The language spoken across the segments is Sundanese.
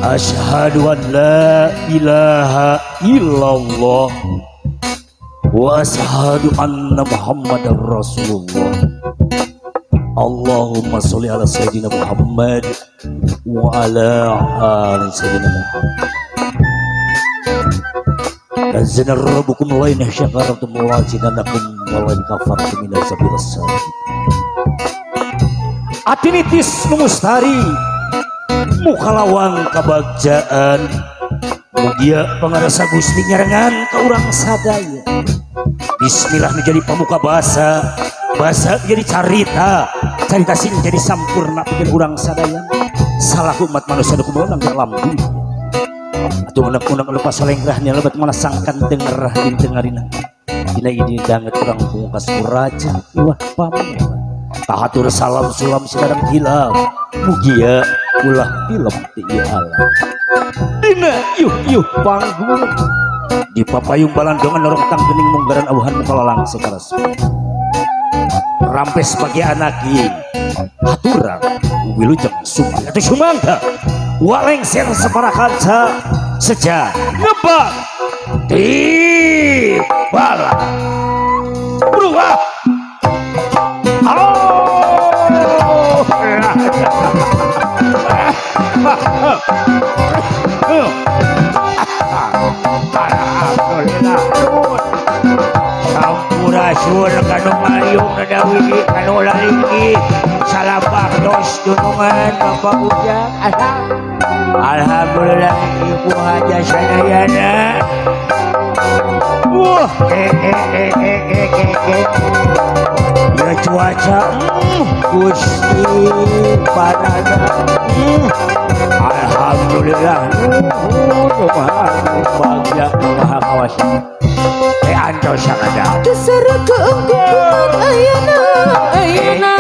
Asyhadu an la ilaha illallah wa asyhadu anna Muhammadar Rasulullah. Allahumma sholli ala sayyidina Muhammad wa ala ali sayyidina Muhammad. Azana rabbukum la in syakartum la azidannakum wa la in kafartum inna sabilas sabil. Atinitis mustari mukalawang kabagjaan mugia pangarasa Gusti nyarengan ka urang sadaya. Bismillah menjadi pamuka bahasa, bahasa menjadi carita, carita sing jadi sampurna pikeun urang sadaya. Salah umat manusia nu kumelonang di alam dunia. Atuh unek-unek lupa salengrah nya lebat mana sangkan dengerah din tengarina. Dina ini danget urang pungkas kuraja iwah pamuka. Tahatur salam sulam sekarang hilal mugia ulah film ti alam. Dina yuh yuh panggung di papayung balandongan norong tanggening munggaran awuhan mukalalang sekaras. Rampes bagi anaki haturang wilujeng sumbi atau sumangga walengser separa kaca sejak ngebak di bala berubah. Alhamdulillah sampurasun kanu mayung nadawi kanu lalinggi salam baktos dunungan Bapak Ujang. Alhamdulillah Ibu Haja sadayana. Wah, ya cuaca Gusti parana. Alhamdulillah nuhun bagja maha kawasa. Antos sakada. Terserah keunggulan ayana ayana.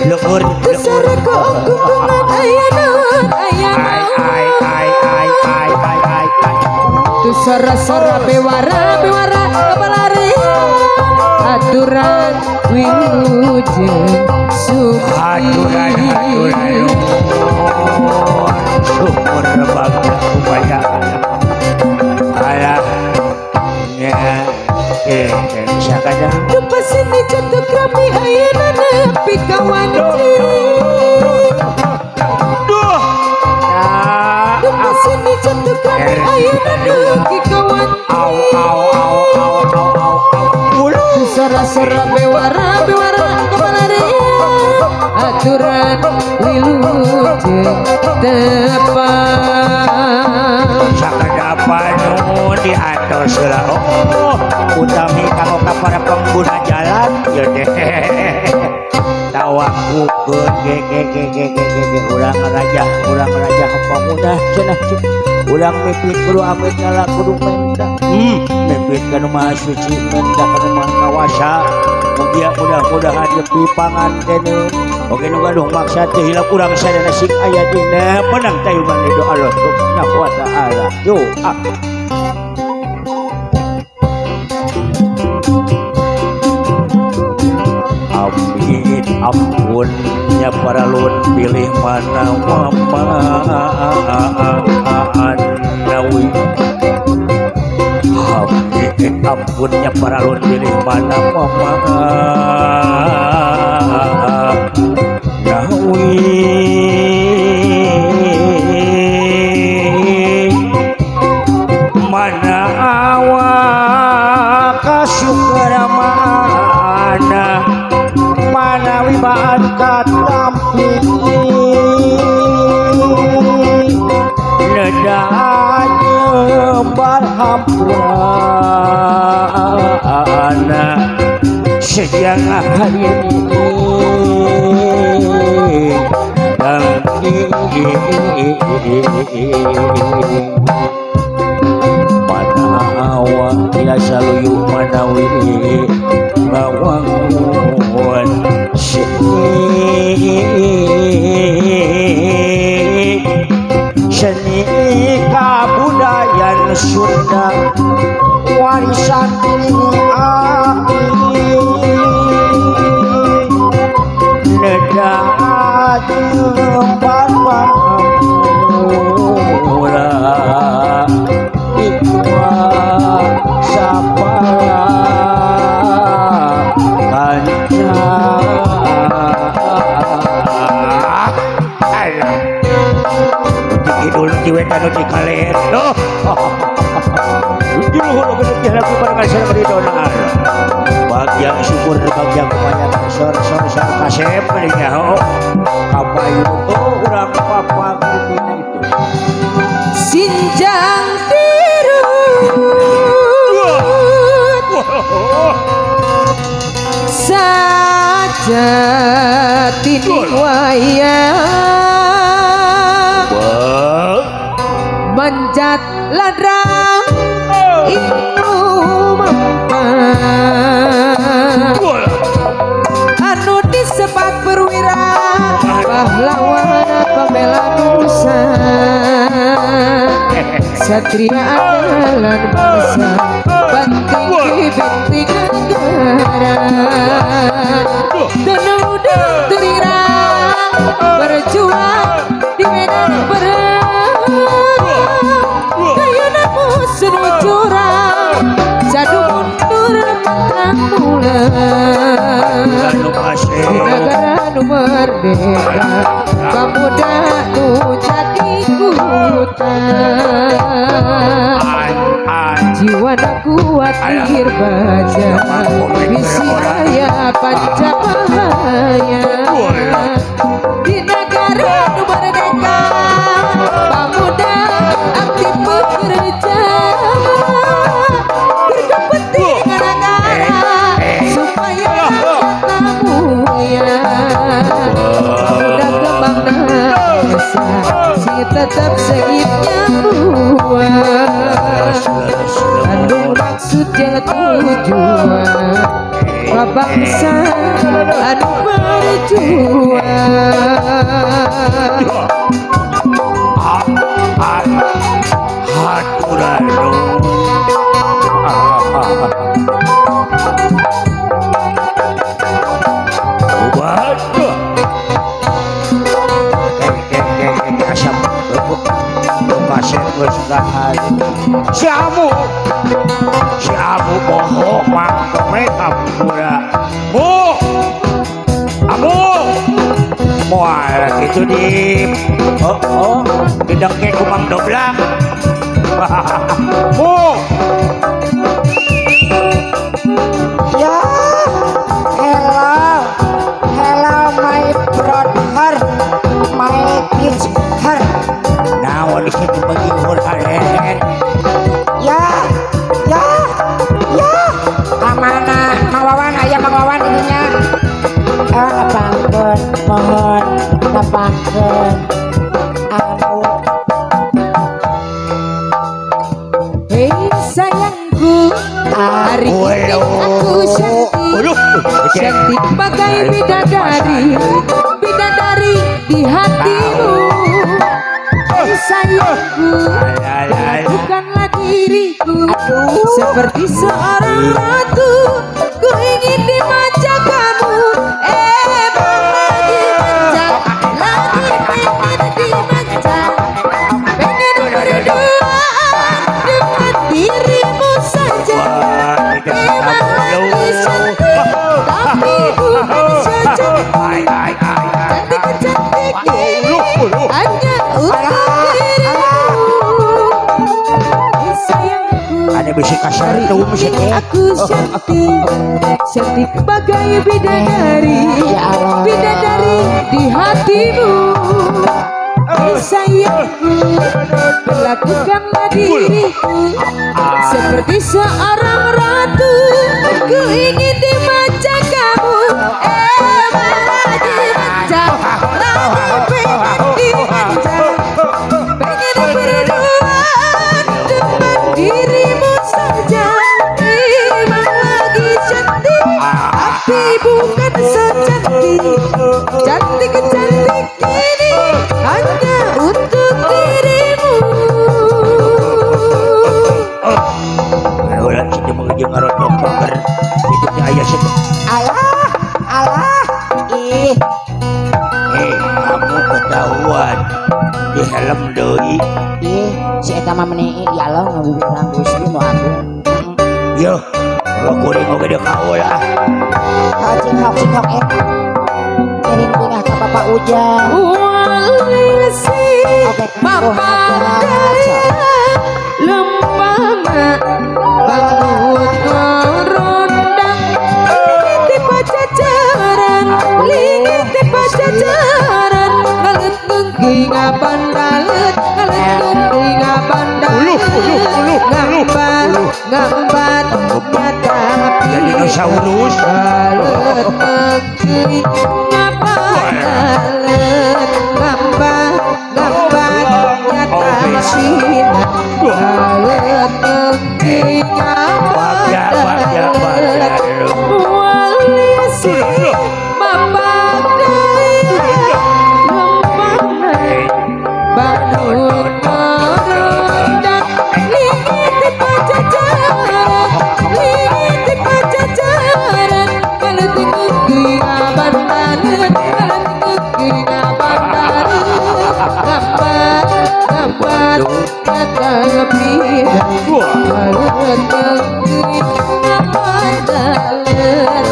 Leur terserah keunggulan ayana ayana. Ai ai ai ai ai ai. Terserah-serah bewara bewara kabalari aturan wilujeng suci. Aturan aturan syukur bagja upaya. Alah ya sakada. Tempat sini cetuk rami ayeuna nepi ka wanci. Duh. Tempat sini cetuk rami ayeuna nepi ka wanci. Au au au au au au. Sora-sora bewara bewara kabalari aturan wilujeng tepang. Sakada nu diatos heula. Oh, utami kanggo ka para pengguna jalan ieu teh. Tawakukeun ge ge ge ge ge ge urang rajah pemuda cenah urang mipit kudu amit ngala kudu menda. Mipit ka nu maha suci menda ka nu maha kawasa. Mugia mudah-mudahan nepi panganteneun. Oke nu gaduh maksad teu hilap urang sadayana sing aya dina menang tayuman ridho Allah Subhanahu wa taala. Yo ah. Amin ampunnya para lun pilih mana manawi. Amin ampunnya para lun pilih mana manawi. Mana awak kasyukra mana manawi baan katampi nedan nyebar hampurana sejak hari ini dan mana awak tidak saluyu manawi ngawangun seni seni kabudayaan Sunda warisan ini nedan Katempat pamura dikuasa kanca. Alah di kidul di wetan di kaler. Di luhur di lagu barang di dona. Bagian syukur bagian kebanyakan sor sor sor kasep kalinya ho kapayu tuh urang papa kupina itu sinjang tirut saja titik wayang manjat ladrang inu mampan anu disebat perwira pahlawan pembela nusa satria andalan bangsa banting binting negara tenudah terirang berjuang di medan perang kayana musuh curang jadu mundur pantang pulang negara nu merdeka pemuda nu jadi kuta jiwa na kuat baja bisi aya panca bahaya di negara nu merdeka pemuda aktif bekerja berkepentingan negara supaya kita mulia pemuda kembang desa sing tetap seitnya buah kandung maksud yang tujuan bangsa anu berjuang. Si Amu, si Amu bohong mangkome ampura. Bu, Amu, mual gitu di, oh oh, didengke kumang doblak. Bu, ya, hello, hello my brother, my teacher. Naon kitu bagi hur-haren. Ya, ya, ya. Kamana Mang Wawan aya Mang Wawan ininya. Nepangkeun, mohon nepangkeun. Anu. Hei sayangku, hari ini aku cantik, cantik bagai bidadari, bidadari di hatimu. Sayangku, bukanlah diriku seperti seorang ratu. Ku ingin dimanja kamu, emang lagi manja, lagi pengen dimanja, pengen berduaan dengan dirimu saja. Emang lagi cantik, tapi bukan secantik. Cantik-cantik ini hanya untuk Hari ini aku cantik, cantik bagai bidadari, bidadari di hatimu. Sayangku, perlakukanlah diriku seperti seorang ratu. Ku ingin dimanja kamu, emang lagi manja, lagi pengen dimanja, pengen berduaan dengan dirimu saja. Emang lagi cantik, tapi bukan secantik cantik-cantik ini hanya untuk dirimu. Alah, alah, ih. Di helm deui. Ieu si eta mah meni ya Allah ngawiwitan Gusti nu agung. Yo, kuring oge deuk kaul ah. Cing hok eta. Ngiring bingah ka Bapak Ujang. Walisi Bapak lempama bangun ngorondang lingit pacacaran lingit pacacaran ngalet ngengki ngabandalet ngalet ngengki ngabandalet ngambat ngambat nyata dinosaurus ngalet ngengki ngabandalet ngambat ngambat nyata ngalet ngengki ngabandalet walisi bapak daya lempana bangun ngorondang lingit pacacaran lingit pacacaran ngalet ngengki ngabandalet ngalet ngengki ngabandalet ngambat ngambat nyata pindah ngalet ngengki ngabandalet.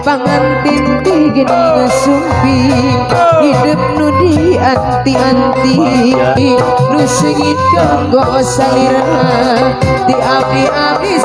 Pangantin ti geuning sumping hidup nu di anti-anti nu seungit kanggo salira ti abdi-abdi.